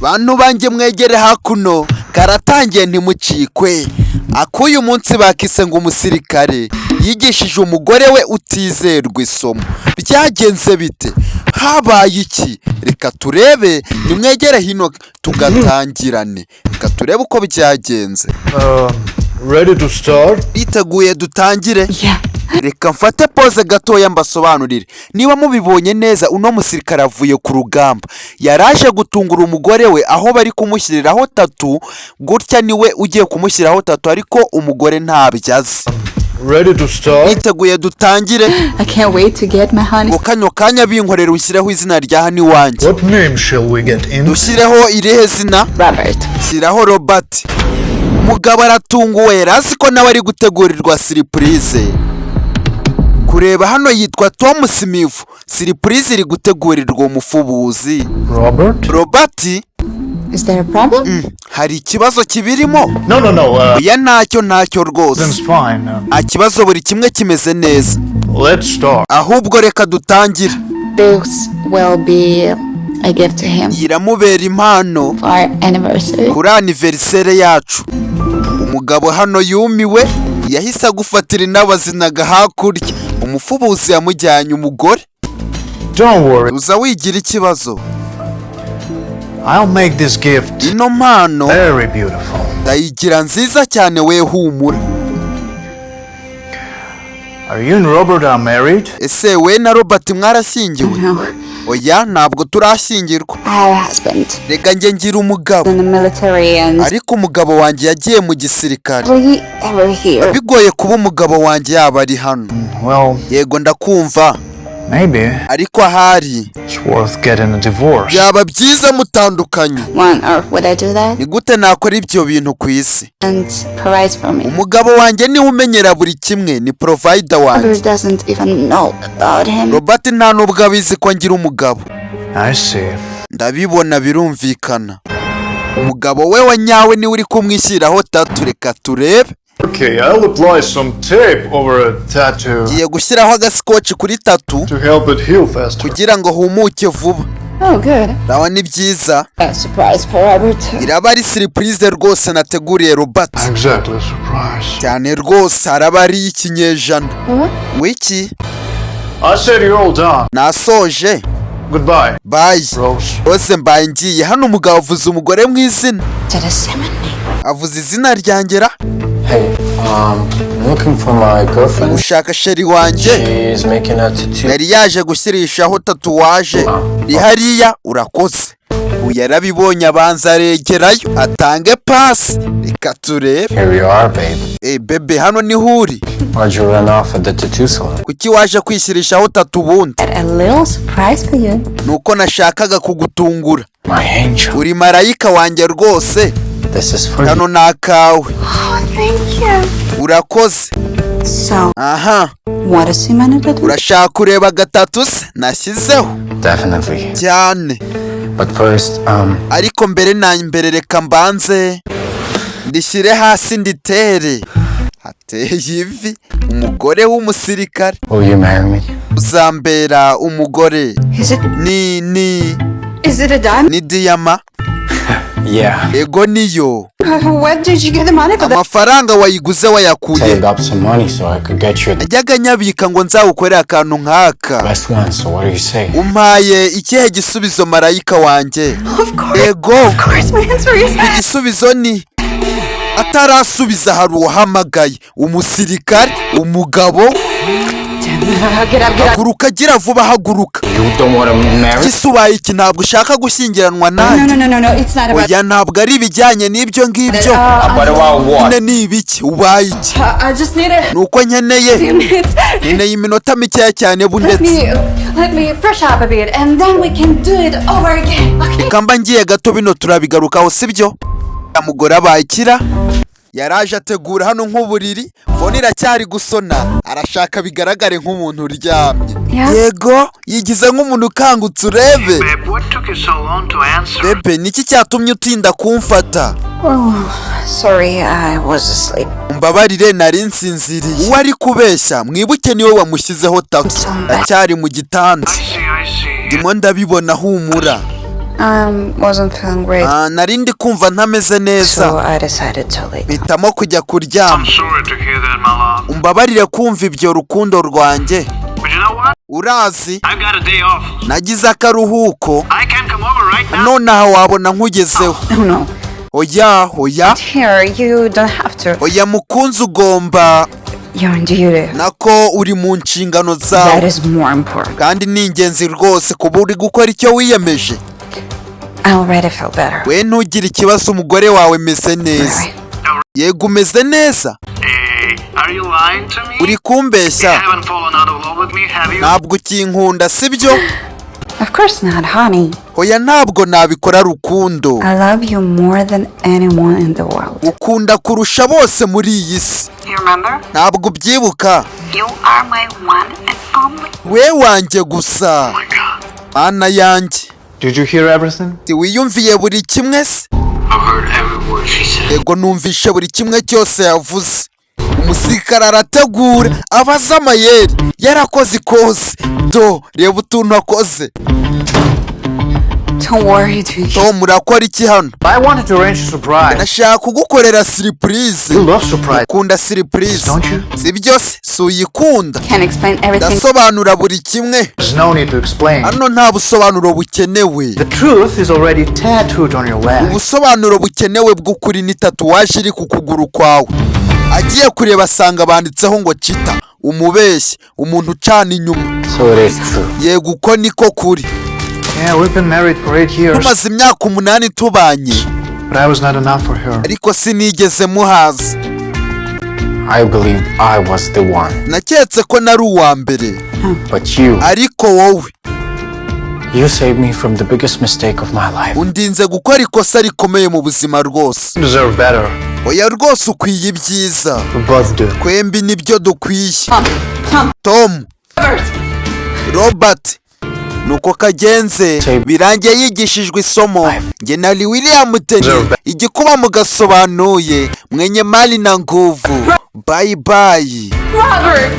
Bantu banjye, mwegere hakuno, karatangiye, ntimucikwe. Ak'uyu munsi bakise ngo "Umusirikare yigishije umugore we utizerwa isomo". Byagenze bite? Habaye iki? Reka turebe. Nimwegere hino tugatangirane. Reka turebe uko byagenze. Ready to start? Biteguye dutangire? Yeah. Reka mfate pause gatoya mbasobanurire. Niba mubibonye neza, uno musirikare avuye ku rugamba, yaraje gutungura umugore we aho bari kumushyiriraho tattoo. Gutya niwe ugiye kumushyiraho tattoo, ariko umugore ntabyo azi. Ready to start? Biteguye dutangire? I can't wait to get my honey. Ngo kano kanya binkorera, ushyireho izina rya hano iwanjye. What name shall we get in? Dushyireho irihe zina? Robert. Shyiraho Robert. Umugabo aratunguwe, yari azi ko nawe ari gutegurirwa surprise. Kureba hano, yitwa Tom Smith. Surprise iri gutegurirwa umufubuzi. Robert? Robert. Is there a problem? Hari ikibazo kibirimo? No. Oya, ntacyo, ntacyo rwose. Everything's fine. Nta kibazo, buri kimwe kimeze neza. Let's start. Ahubwo reka dutangire. This will be a gift to him Iramubera impano for our anniversary. kuri anniversaire yacu. Umugabo hano yumiwe, yahise agufatira inabazinaga hakurya. Umufubuzi yamujyanye umugore. Don't worry. Uza wigira ikibazo. I'll make this gift Ino mpano very beautiful. ndayigira nziza cyane, we humura. Are you and Robert are married? Ese we na Robert mwarashyingiwe? No. Oya, ntabwo turashyingirwa. I have a husband Reka njye ngira umugabo in the military and ariko umugabo wanjye yagiye mu gisirikare. will he ever here? Bigoye kuba umugabo wanjye yaba ari hano. Well, Yego, ndakumva. maybe Ariko ahari it's worth getting a divorce. byaba byiza mutandukanye. When or would I do that? Ni gute nakora ibyo bintu ku isi? And provides for me. Umugabo wanjye niwe umenyera buri kimwe, ni provider wanjye. Robert doesn't even know about him. Robert nta nubwo abizi ko ngira umugabo. I see. Ndabibona, birumvikana. Umugabo we wa nyawe niwe uri kumwishyiraho tattoo. Reka turebe. Okay, I'll apply some tape over a tattoo Ngiye gushyiraho agasikoci kuri tattoo to help it heal faster. kugira ngo humuke vuba. Oh, good. Ndabona ni byiza. A surprise for Robert. Iraba ari surprise rwose nateguriye Robert. Exactly, surprise. Cyane rwose, araba ari ikinyejana. What? Wiki? I said you're all done. Nasoje. Goodbye, Bye. Rose. Rose, mbaye ngiye. Hano umugabo avuze umugore mu izina. Did I say my name? Avuze izina ryanjye ra? Hey, I'm looking for my girlfriend. Ushaka chérie wanjye. She's making a tattoo. Yari yaje gushyirishaho tatouage iri hariya. Urakoze. Uyu yarabibonye, abanza aregerayo atange pasi. Reka turebe. Here you are, babe. Eh bébé, hano niho uri. Why'd you run off at the tattoo salon? Kuki waje kwishyurishaho tattoo ubundi? A little surprise for you. Nuko nashakaga kugutungura. My angel. Uri marayika wanjye rwose. This is for you. Kano ni akawe. Oh, thank you. Urakoze. So, Aha. want to see my new tattoo? Urashaka kureba gatatu se nashyizeho? Definitely. Cyane. But first, Ariko mbere na mbere, reka mbanze ndishyire hasi nditere. Ateye ivi umugore w'umusirikare. Will you marry me? Uzambera umugore? Is it Ni is it a diamond? Ni diyama? Yeah. Ego, niyo. Where did you get the money for that? Amafaranga wayiguze wayakuye? Saved up some money so I could get you the Najyaga nyabika ngo nzawukorere akantu nk'aka. best one. So what do you say? Umpaye ikihe gisubizo, marayika wanjye? Of course. Ego. Of course, my answer is Igisubizo ni atarasubiza, hari uwahamagaye umusirikare umugabo. Get up, get up. Haguruka, gira vuba, haguruka. You don't want to marry? Ese ubaye iki? Ntabwo ushaka gushyingiranwa No, nanjye? no, no, no, no. It's not about. Oya, ntabwo ari ibijyanye n'ibyo ngibyo. But about what? Nyine ni ibiki? Ubaye iki? I just need a Ni uko nkeneye few minutes. nkeneye iminota mikeya cyane Let bundetse. me fresh up a bit, and then we can do it over again. Okay? Reka mba ngiye gato, bino turabigarukaho, sibyo? Mugore abaye ikira, yaraje ategura hano nk'uburiri. Phone iracyari gusona, arashaka bigaragare nk'umuntu uryamye. Yeah. Yego, yigize nk'umuntu ukangutse, urebe. Babe, what took you so long to answer? Bébé, niki cyatumye utinda kumfata? Oh, sorry, I was asleep. Mbabarire, nari nsinziriye. Uwo ari kubeshya, mwibuke niwe wamushyizeho tattoo. Aracyari mu gitanda. I see, I see. Ndimo ndabibona, humura. Wasn't feeling great, Ah, nari ndi kumva ntameze neza, so I decided to lay down. mpitamo kujya kuryama. I'm sorry to hear that, my love. Umbabarire kumva ibyo, rukundo rwanjye. But you know what? Urazi, I've got a day off. nagize akaruhuko. I can come over right now. Nonaha wabona nkugezeho? No, no. Oya, oya. Here, you don't have to. Oya mukunzi, ugomba You're on duty. nako uri mu nshingano zawe. That is more important. Kandi ni ingenzi rwose kuba uri gukora icyo wiyemeje. I already feel better. We ntugire ikibazo, umugore wawe meze neza. Really. Yego, umeze neza. Hey, are you lying to me? Uri You kumbeshya? haven't fallen out of love with me, have you? Ntabwo ukinkunda, sibyo? Of course not, honey. Oya, ntabwo nabikora, rukundo. I love you more than anyone in the world. Ukunda kurusha bose muri iyi si. You remember? Ntabwo ubyibuka? You are my one and only. We wanjye gusa. Oh my God. Mana yanjye. Did you hear everything? Wiyumviye buri kimwe se? I've heard every word she said. Yego, numvishe buri kimwe cyose yavuze. Umusirikare arategura, abaza amayeri yarakoze ikoze. Do, reba utuntu akoze. Don't worry, dude. Tom, urakora iki hano? I wanted to arrange a surprise. Nashaka kugukorera surprise. You love surprise, Ukunda surprise, don't you? si byo se? Si uyikunda? Can't explain everything. Ndasobanura buri kimwe. There's no need to explain. Hano nta busobanuro bukenewe. The truth is already tattooed on your leg. Ubusobanuro bukenewe bw'ukuri ni tatouage iri ku kuguru kwawe. Agiye kureba asanga banditseho ngo "cheater", umubeshyi, umuntu ucana inyuma. So it is true. Yego, uko niko kuri. Yeah, we've been married for 8 years, Tumaze imyaka 8 tubanye, but I was not enough for her. ariko sinigeze muhaza. I believed I was the one. Naketse ko nari uwa mbere. But you, Ariko wowe, you saved me from the biggest mistake of my life. undinze gukora ikosa rikomeye mu buzima rwose. You deserve better. Oya rwose, ukwiye ibyiza. We both do. Twembi nibyo dukwiye. Tom, Tom, Tom. Robert. Robert, nuko kagenze, birangiye yigishijwe isomo. Nge nari William Teni, igikuba mugasobanuye, mwenye mali na nguvu. Bye bye. Robert!